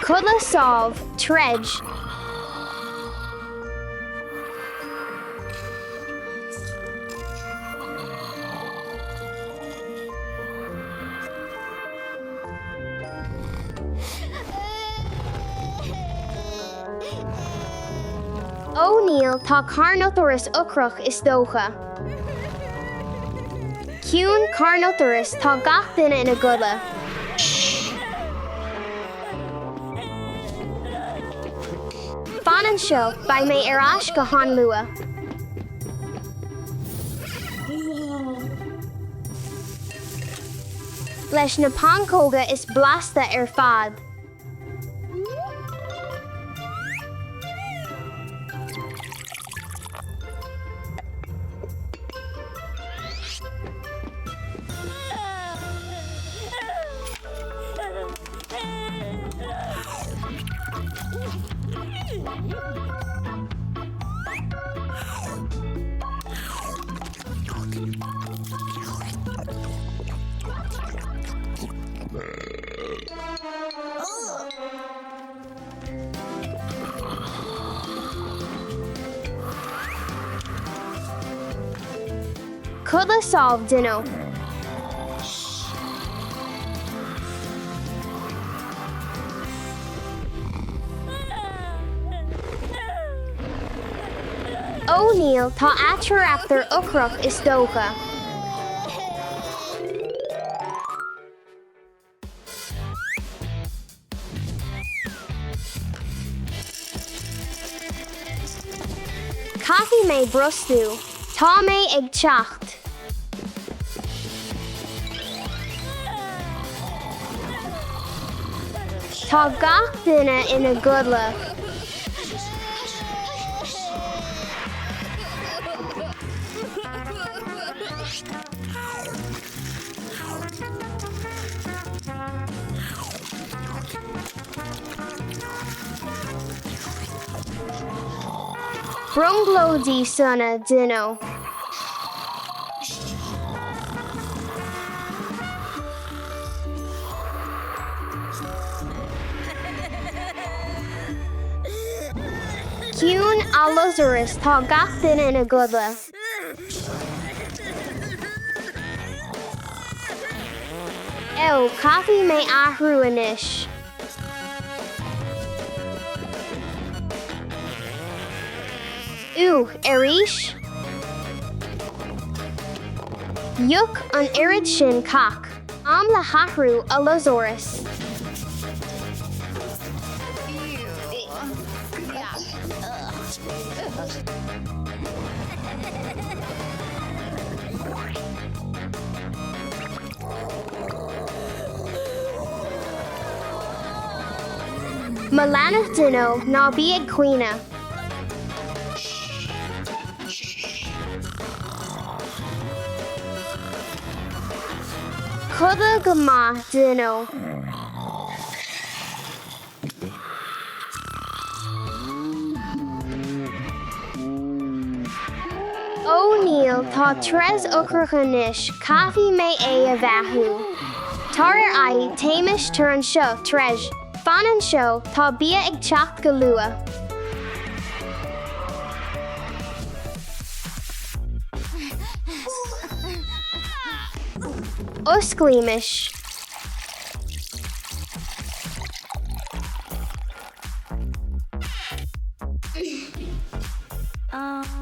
Codladh sámh, troid. Ó níl, tá Carnotaurus ocrach is dócha. Ciúin Carnotaurus, tá gach duine ina gcodladh. Fan anseo, beidh mé ar ais go han-luath. Leis na pancóga is blasta ar fad. Codladh sámh, Dino. Ó níl, tá Atroraptor ocrach is dócha. Caithfidh mé brostú. Tá mé ag teacht. Tá gach duine ina gcodladh. Brionglóidí sona, Dino. Ciúin Allosaurus, tá gach duine ina gcodladh. Ó, caithfidh mé athrú anois. Úch, arís? Yuck, an oiread sin cac. Am le hathrú, Allosaurus. Mo leanbh Dino, ná bí ag caoineadh. Codladh go maith, Dino. Ó níl, tá Trez ocrach anois, caithfidh mé é a bheathú. Tar ar aghaidh, téimis, tar anseo, Trez. Fan anseo, tá bia ag teacht go luath. Osclaímis.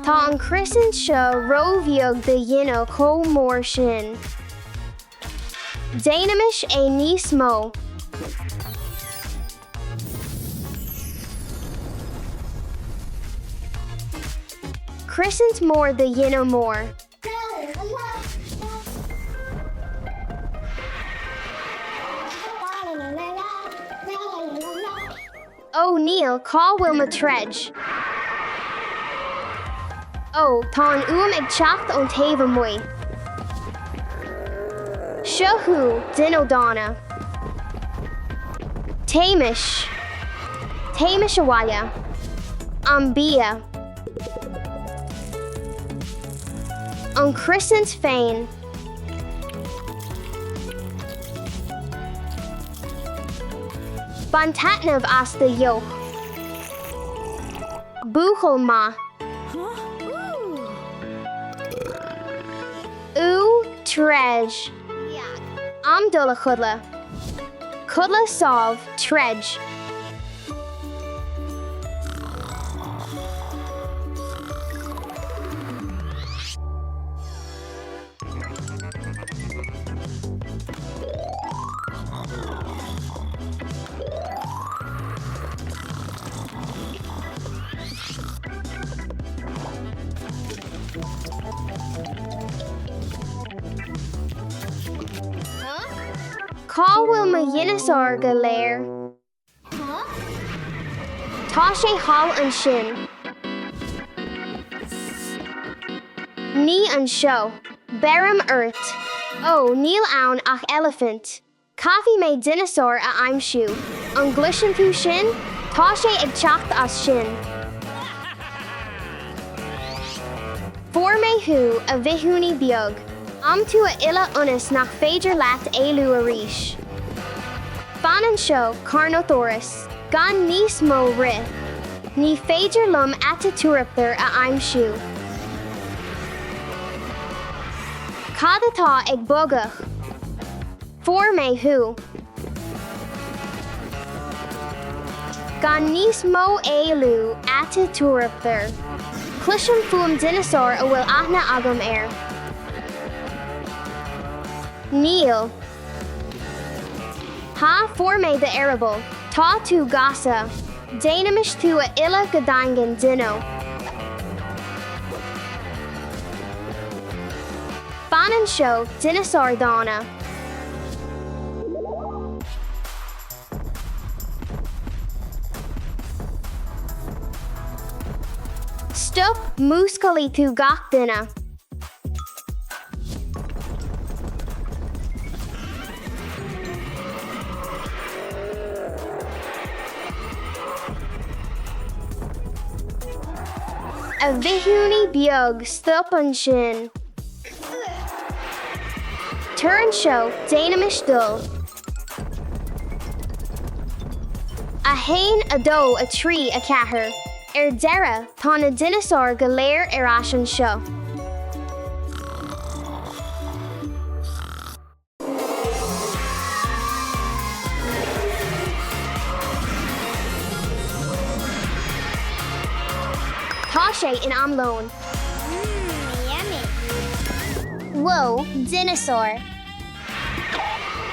Tá an croissant seo róbheag do Dhino chomh mór sin. Déanaimis é níos mó. Croissant mór do Dhino mór. Ó, níl, cá bhfuil mo troid? Ó, tá an fhuaim ag teacht ón taobh amuigh. Seo thú, Dino dána. Téimis. Téimis abhaile. Am bia. An croissant féin. Bain taitneamh as do dheoch. Buachaill maith. Ú, Trej. Am dul a chodladh. Codladh sámh, Trej. Cá bhfuil mo dhineasáir go léir? Tá sé thall ansin. Ní anseo. Beirim ort. Ó, níl ann ach eilifint. Caithfidh mé dineasár a aimsiú. An gcloiseann tú sin? Tá sé ag teacht as sin. Fuair mé thú, a bhithiúnaí beag. Am tú a fhilleadh ionas nach féidir leat éalú arís. Fan anseo, Carnotaurus. Gan níos mó rith. Ní féidir liom Atatúraptor a aimsiú. Cad atá ag bogadh? Fuair mé thú. Gan níos mó éalú, Atatúraptor. Cloisim fuaim dineasáir a bhfuil aithne agam air. Níl. Ha, fuair mé d'eireaball. Tá tú gafa. Déanaimis tú a fhilleadh go daingean, Dino. Fan anseo, dineasár dána. Stop, músclóidh tú gach duine. A bhithiúnaí beag, stop ansin. Tar anseo, déanaimis dul. 1, 2, 3, 4. Ar deireadh, tá na dineasáir go léir ar ais anseo. Tá sé in am lóin. Mmm, yummy. Whoa, dineasár.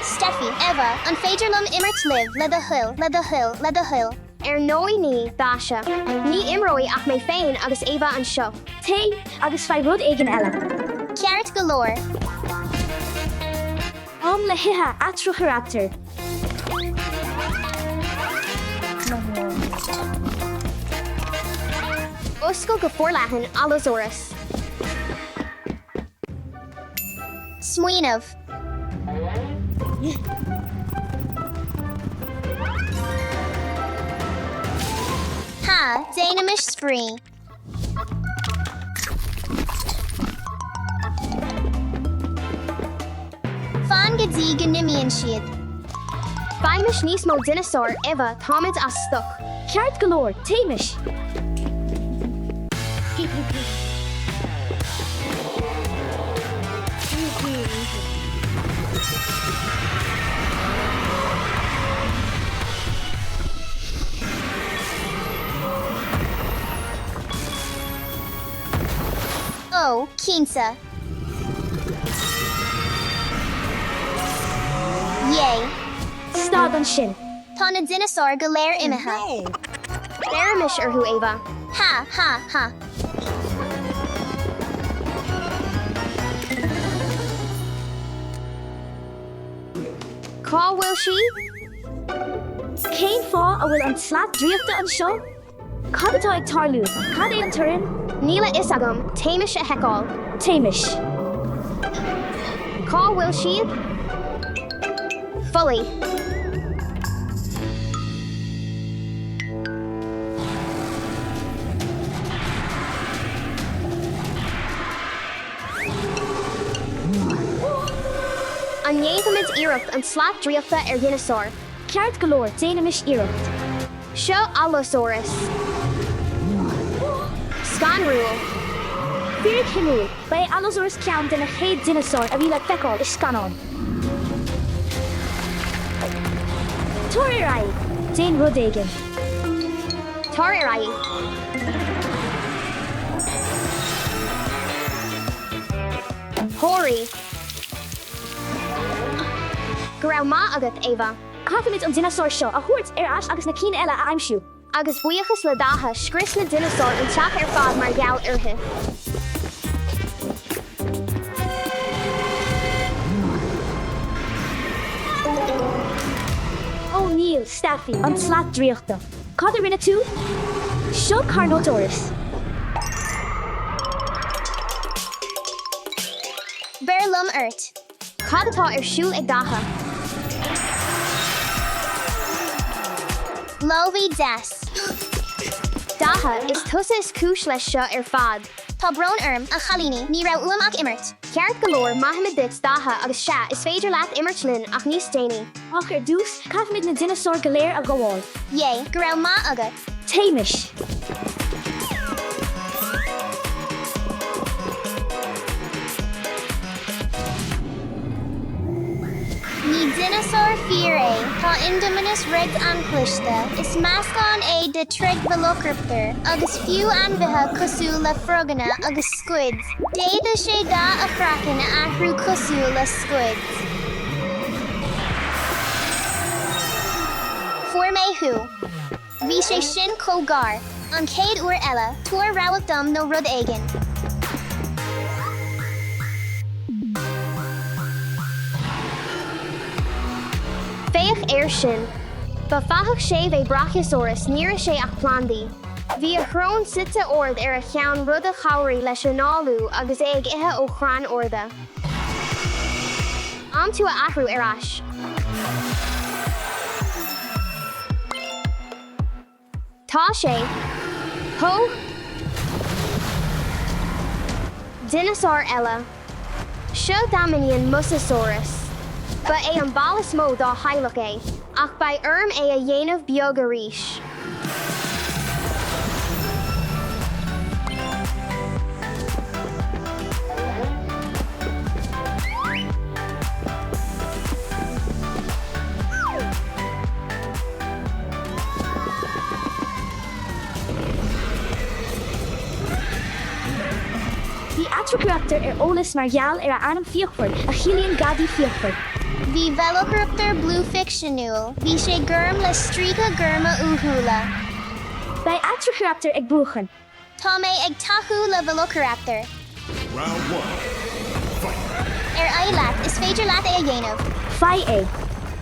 Steffi, Eva, an féidir liom imirt libh, le do thoil, le do thoil, le do thoil? Ar ndóigh ní, Dasha. Ní imreoidh ach mé féin agus Eva anseo. Téigh agus faigh rud éigin eile. Ceart go leor. Am le hithe Atrociraptor. Oscail go forleathan, Allosaurus. Smaoineamh. Ha, déanaimis spraoi. Fan go dtí go n-imíonn siad. Faighimis níos mó dineasár, Eva, táimid as stoc. Ceart go leor, téimis! Ó, cinnte. Yay! Stad ansin. Tá na dineasáir go léir imithe. Beirimis orthu, Eva. Ha, ha, ha. Cá bhfuil sí? Cén fáth a bhfuil an tslat draíochta anseo? Cad atá ag tarlú? Cad é an torann? Níl a fhios agam. Téimis a sheiceáil. Téimis. Cá bhfuil siad? Folaigh. An ndéanfaimid iarracht an tslat draíochta ar dhineasár? Ceart go leor, déanaimis iarracht. Seo Allosaurus. Scanrúil. Fíric shuimiúil, ba é Allosaurus ceann de na chéad dineasáir a bhí le feiceáil i scannáin. Tar ar aghaidh! Déan rud éigin. Tar ar aghaidh! Hóraí! Go raibh maith agat, Ava. Caithfimid an dineasár seo a thabhairt ar ais agus na cinn eile a aimsiú. Agus buíochas le Daithe, scrios na dineasáir an teach ar fad mar gheall uirthi. Ó níl, Steffi, an tslat draíochta. Cad a rinne tú? Seo Carnotaurus. Beir liom ort. Cad atá ar siúl ag Daithe? Lámhaigh deas. Daithe, is tusa is cúis leis seo ar fad. Tá brón orm, a chailíní, ní raibh uaim ach imirt. Ceart go leor, maithimid duit, Daithe, agus sea, is féidir leat imirt linn, ach níos déanaí. Ach ar dtús, caithfimid na dineasáir go léir a ghabháil. Yay, go raibh maith agat. Téimis! Ní dineasár fíor é, tá Indominus Rex an-chliste, is meascán é de tréith Velociraptor agus fiú ainmhithe cosúil le froganna agus squids. D'fhéadfadh sé dath a chraicinn a athrú cosúil le squids. Fuair mé thú. Bhí sé sin chomh gar. An chéad uair eile, tabhair rabhadh dom nó rud éigin. Féach air sin. Ba fathach séimh é Brachiosaurus, níor ith sé ach plandaí. Bhí a shrón suite ard ar a cheann rud a chabhraigh leis análú agus é ag ithe ó chrainn arda. Am tú a athrú ar ais. Tá sé. Hó! Dineasár eile. Seo Dhaminian Mosasaurus. Ba é an ball is mó dá theaghlach é, ach beidh orm é a dhéanamh beag arís. Bhí Atrociraptor ar eolas mar gheall ar a ainm fíochmhar, a chiallaíonn gadaí fíochmhar. Bhí Velociraptor Blue ficseanúil, bhí sé gorm le stríoca gorma uathúla. Beidh Atrociraptor ag buachan. Tá mé ag tacú le Velociraptor. Round one, fight! Ar aghaidh leat, is féidir leat é a dhéanamh. Faigh é.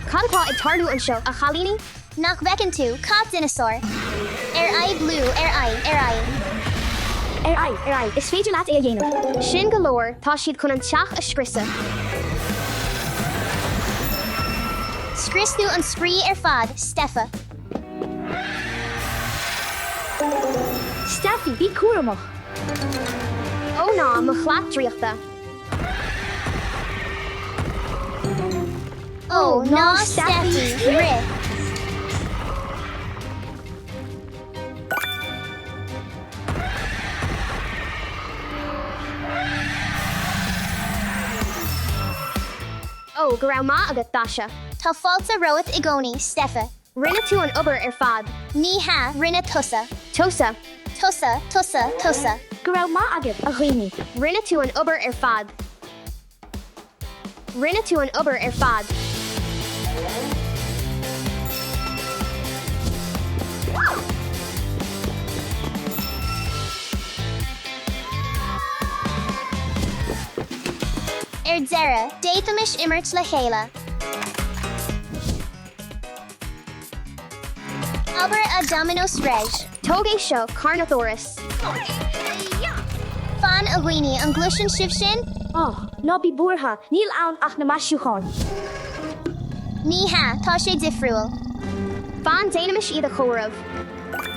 Cad atá ag tarlú anseo, a chailíní? Nach bhfeiceann tú, cat dineasár? Ar aghaidh, Blue, ar aghaidh, ar aghaidh. Ar aghaidh, ar aghaidh, is féidir leat é a dhéanamh. Sin go leor, tá siad chun an teach a scriosadh. Scrios tú an spraoi ar fad, Stepha. Steffi, bí cúramach! Ó ná, mo shlat draíochta. Ó ná, Steffi, rith! Ó, go raibh maith agat, Dasha. Tá fáilte romhat i gcónaí, Stepha. Rinne tú an obair ar fad. Ní hea, rinne tusa. Tusa. Tusa, tusa, tusa. Go raibh maith agaibh, a dhaoine. Rinne tú an obair ar fad. Rinne tú an obair ar fad. Ar deireadh, d'fhéadfaimis imirt le chéile. Abair a Domino's Reg. Tóg é seo, Carnotaurus. Fan, a dhaoine, an gcloiseann sibh sin? Ó, ná bí buartha, níl ann ach na maisiúcháin. Ní hea, tá sé difriúil. Fan, déanaimis iad a chomhaireamh.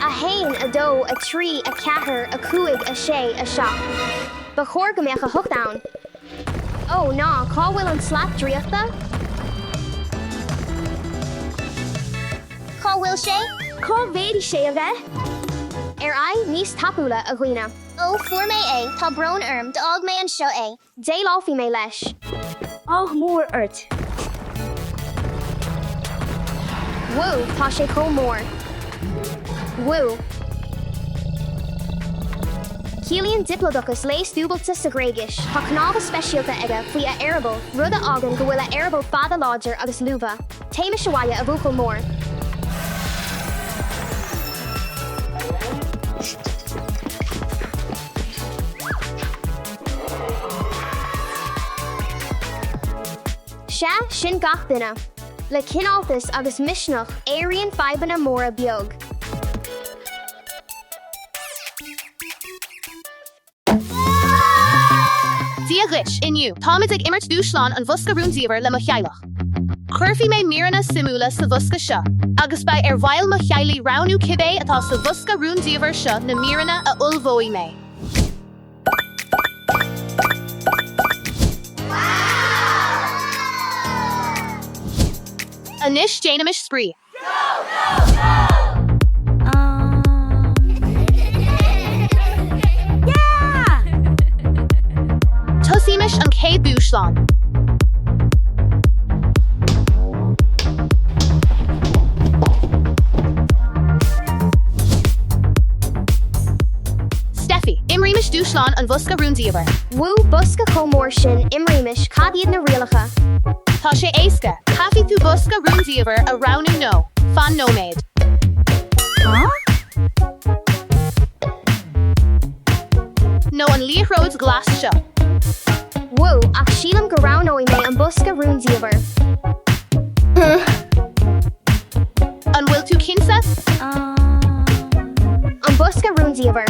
1, 2, 3, 4, 5, 6, 7. Ba chóir go mbeadh 8 ann. Ó, ná, cá bhfuil an tslat draíochta? Cá bhfuil sé? Cá bhféadfaidh sé a bheith? Ar aghaidh níos tapúla, a dhaoine. Ó, fuair mé é, tá brón orm, d'fhág mé anseo é. Déileálfaidh mé leis. Ádh mór ort. Wú, tá sé chomh mór. Wú. Ciallaíonn Diplodocus léas dúbailte sa Ghréigis. Tá cnámha speisialta aige faoi a eireaball, rud a fhágann go bhfuil a eireaball fada láidir agus lúbtha. Téimis abhaile, a bhuachaill mór. Sea, sin gach duine. Le cineáltas agus misneach, éiríonn fadhbanna móra beag. Dia dhuit, inniu, táimid ag imirt dúshlán an bhosca rúndiamhair le mo theaghlach. Cuirfidh mé míreanna suimiúla sa bhosca seo, agus beidh ar bhaill mo theaghlaigh roghnú cibé atá sa bhosca rúndiamhair seo na míreanna a ullmhóidh mé. Anois déanaimis spraoi! Tosaímis an chéad dúshlán. Steffi, Imrímis dúshlán an bhosca rúndiamhair. Wú, bosca chomh mór sin, imrímis, cad iad na rialacha? Tá sé éasca, caithfidh tú bosca rúndiamhair a roghnú nó, fan nóiméad. Nó an liathróid ghlas seo. Wú, ach sílim go roghnóidh mé an bosca rúndiamhair. An bhfuil tú cinnte? An bosca rúndiamhair.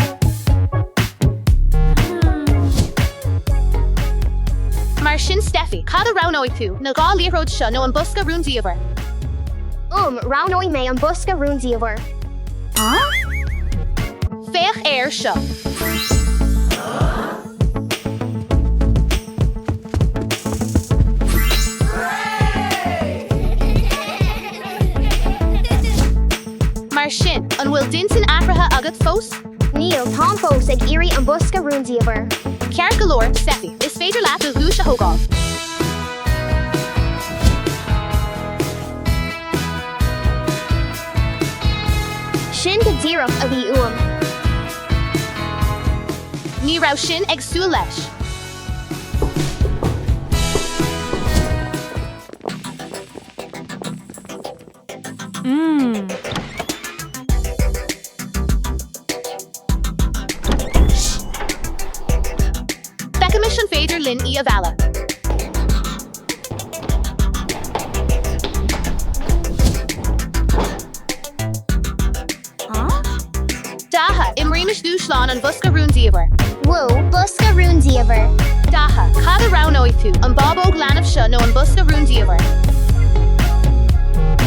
Mar sin Steffi, cad a roghnóidh tú, na dhá liathróid seo nó an bosca rúndiamhair? Umm, roghnóidh mé an bosca rúndiamhair. Féach air seo. Mar sin, an bhfuil d'intinn athraithe agat fós? Níl, táim fós ag iarraidh an bosca rúndiamhair. Ceart go leor, Steffi, is féidir leat do dhuais a thógáil. Sin go díreach a bhí uaim. Ní raibh sin ag súil leis. Feicfimis an féidir linn í a mhealladh. Daithe, Imrímis dúshlán an bhosca rúndiamhair. Wú, bosca rúndiamhair. Daithe, Cad a roghnóidh tú, an bábóg leanbh seo nó an bosca rúndiamhair?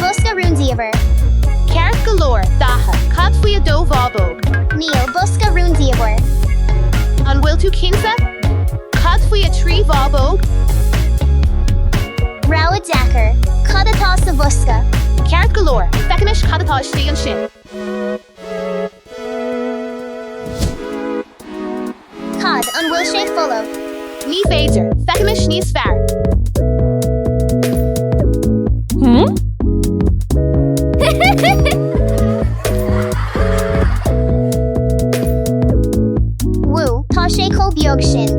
Bosca rúndiamhair. Ceart go leor, Daithe, cad faoi 2 bhábóg? Níl, bosca rúndiamhair. An bhfuil tú cinnte? Cad faoi 3 bhábóg? Rogha deacair. Cad atá sa bhosca? Ceart go leor, feicfimis cad atá istigh ansin. Cad, an bhfuil sé folamh? Ní féidir. Feicfimis níos fearr. Wú, tá sé chomh beag sin.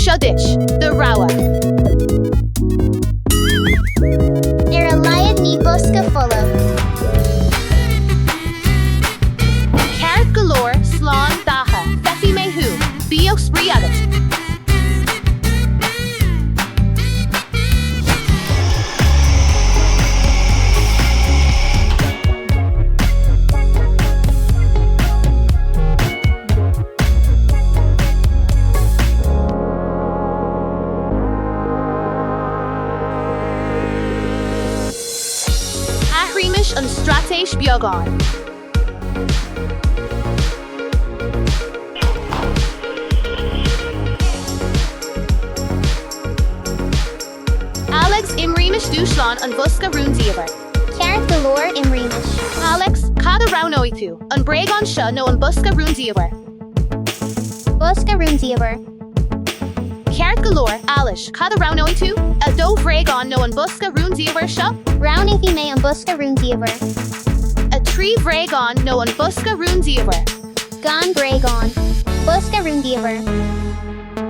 Seo duit, do rogha. Ar a laghad ní bosca folamh. Ceart go leor, slán, Daithe. Feicfidh mé thú. Bíodh spraoi agat! Athraímis an straitéis beagán. Alex, Imrímis Imrímis dúshlán an bhosca rúndiamhair. Ceart go leor, imrímis. Alex, cad a roghnóidh tú, an bréagán seo nó an bosca rúndiamhair? Bosca rúndiamhair. Ceart go leor, Alice, cad a roghnóidh tú, 2 bhréagán nó an bosca rúndiamhair seo? Roghnóidh mé an bosca rúndiamhair. 3 bhréagán nó an bosca rúndiamhair? Gan bréagáin. Bosca rúndiamhair.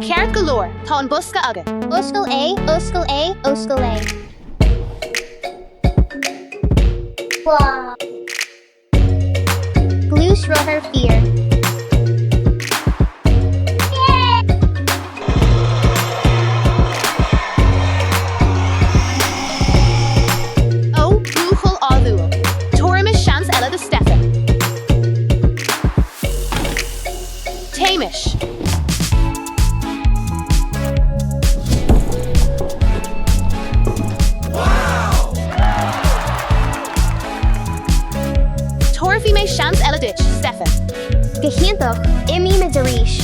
Ceart go leor, tá an bosca agat. Oscail é, oscail é, oscail é. Gluaisrothar fíor. Ó, buachaill ádhúil. Tabharaimis seans eile do Stephen. Téimis. Tabharfaidh mé seans eile duit, Stephen. Go hiontach, imrímid arís.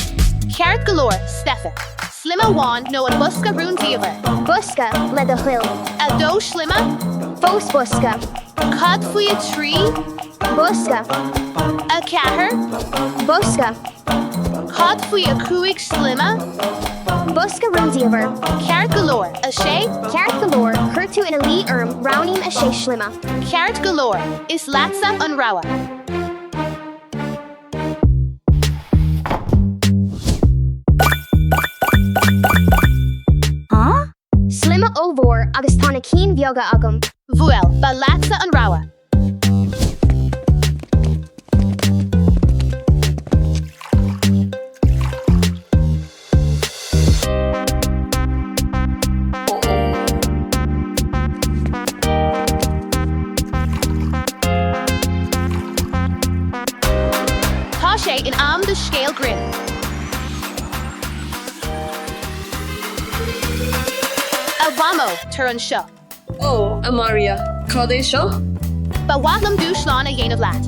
Ceart go leor, Stephen. Sloinne amháin nó an bosca rúndiamhair? Bosca, le do thoil. 2 shloinne? Fós bosca. Cad faoi 3? Bosca. 4? Bosca. Cad faoi 5 shloinne? Bosca rúndiamhair. Ceart go leor, 6? Ceart go leor, chuir tú ina luí orm, roghnaím 6 shloinne. Ceart go leor, is leatsa an rogha. Sloinne ollmhór agus tá na cinn bheaga agam. Bhuel, ba leatsa an rogha. Tá sé in am do scéal grinn. A Mhamó, tar anseo. Ó, a Mharia, cad é seo? Ba mhaith liom dúshlán a dhéanamh leat.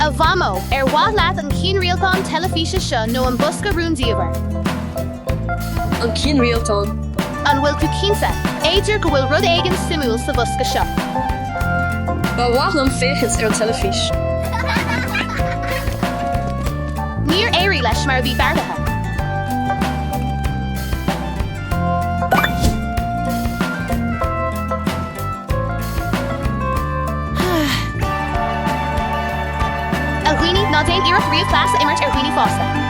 A Mhamó, ar mhaith leat an cianrialtán teilifíse seo nó an bosca rúndiamhair? An cianrialtán. An bhfuil tú cinnte? B'fhéidir go bhfuil rud éigin suimiúil sa bhosca seo. Ba mhaith liom féachaint ar an teilifís. Níor éirigh leis mar a bhí beartaithe. A dhaoine, ná déan iarracht riamh cleas a imirt ar dhaoine fásta.